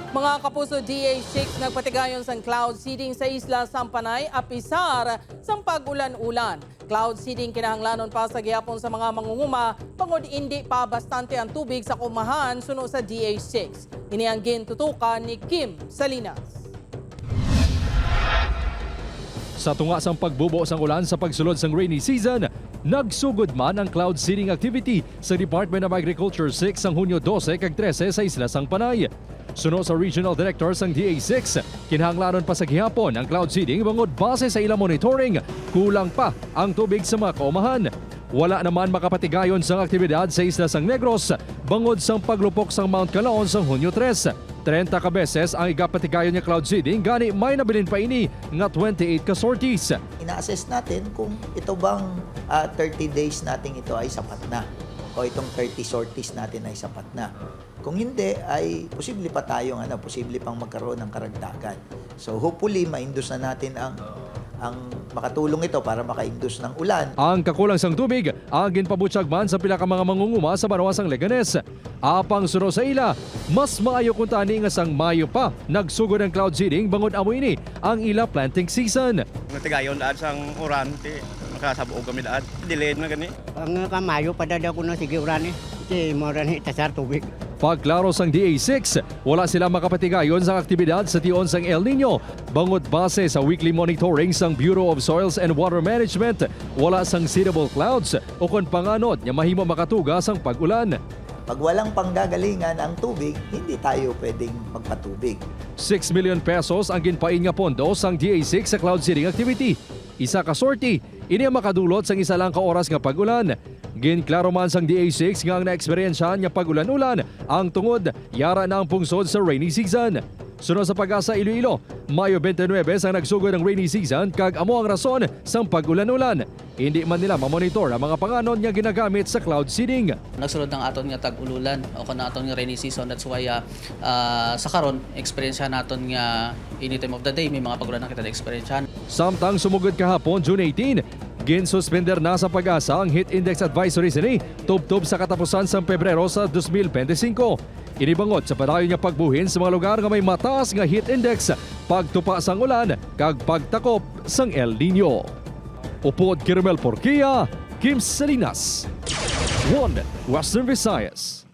Mga kapuso, DA6 nagpatigayon sang cloud seeding sa Isla sang Panay apisar sang pag-ulan-ulan. Cloud seeding kinahanglanon pa sa gihapon sa mga mangunguma bangod hindi pa bastante ang tubig sa kaumahan, suno sa DA6. Ini ang gintutukan ni Kim Salinas. Sa tunga sang pagbubo sang ulan sa pagsulod sang rainy season, nagsugod man ang cloud seeding activity sa Department of Agriculture 6 sang Hunyo 12 kag 13 sa Isla sang Panay. Suno sa Regional Director sang DA6, kinahanglanon pa sa gihapon ang cloud seeding bangod base sa ilang monitoring, kulang pa ang tubig sa mga kaumahan. Wala naman makapatigayon sang aktibidad sa Isla sang Negros bangod sang paglupok sang Mount Kanlaon sang Hunyo 3. 30 ka beses ang igapatigayon nga cloud seeding, gani may nabilin pa ini nga 28 ka sorties. Ina-assess natin kung ito bang 30 days nating ito ay sapat na o itong 30 sorties natin ay sapat na. Kung hindi ay posible pa tayong ano, posible pang magkaroon ng karagdagan. So hopefully ma-induce na natin ang makatulong ito para maka-induce ng ulan. Ang kakulang sang tubig ang ginpabutsyag man sa pila ka mga mangunguma sa banwa sang Leganes. Apang suno sa ila, mas maayo kung tani nga sang Mayo pa nagsugod ang cloud seeding bangod amo ini ang ila planting season. Natigayon daan sang uran ti makasabog kami daan. Delayed na gani. Ang kamayo padada ko na sige uran eh. Ti mo ran itasar tubig. Pagklaro sang DA6, wala sila makapatigayon sang aktibidad sa tion sang El Nino. Bangod base sa weekly monitoring sang Bureau of Soils and Water Management, wala sang seedable clouds o kon panganod nga mahimo makatuga sang pag-ulan. Pag walang panggagalingan ang tubig, hindi tayo pwedeng magpatubig. 6 million pesos ang ginpain nga pondo sang DA6 sa cloud seeding activity. Isa ka sortie, ini ang makadulot sang isa lang ka oras nga pag-ulan. Ginklaro man sang DA6 nga ang naeksperyensyahan nga pag-ulan-ulan ang tungod yara na ang pungsod sa rainy season. Suno sa PAGASA Iloilo, Mayo 29 sang nagsugod ang rainy season kag amo ang rason sang pag-ulan-ulan. Hindi man nila mamonitor ang mga panganon nga ginagamit sa cloud seeding. Nagsulod ang aton nga tag-ululan o kon aton nga rainy season. That's why sa karon experience naton nga any time of the day may mga pagulan na kita na experience. Samtang sumugod kahapon, June 18, ginsuspender na sa PAGASA ang heat index advisory sini tubtob sa katapusan sa Pebrero sa 2025. Ini bangod sa padayon nga pagbuhin sa mga lugar nga may mataas nga heat index, pagtupa sang ulan, kag pagtakop sang El Nino. Upod Kirimel Porquia, Kim Salinas. 1 Western Visayas.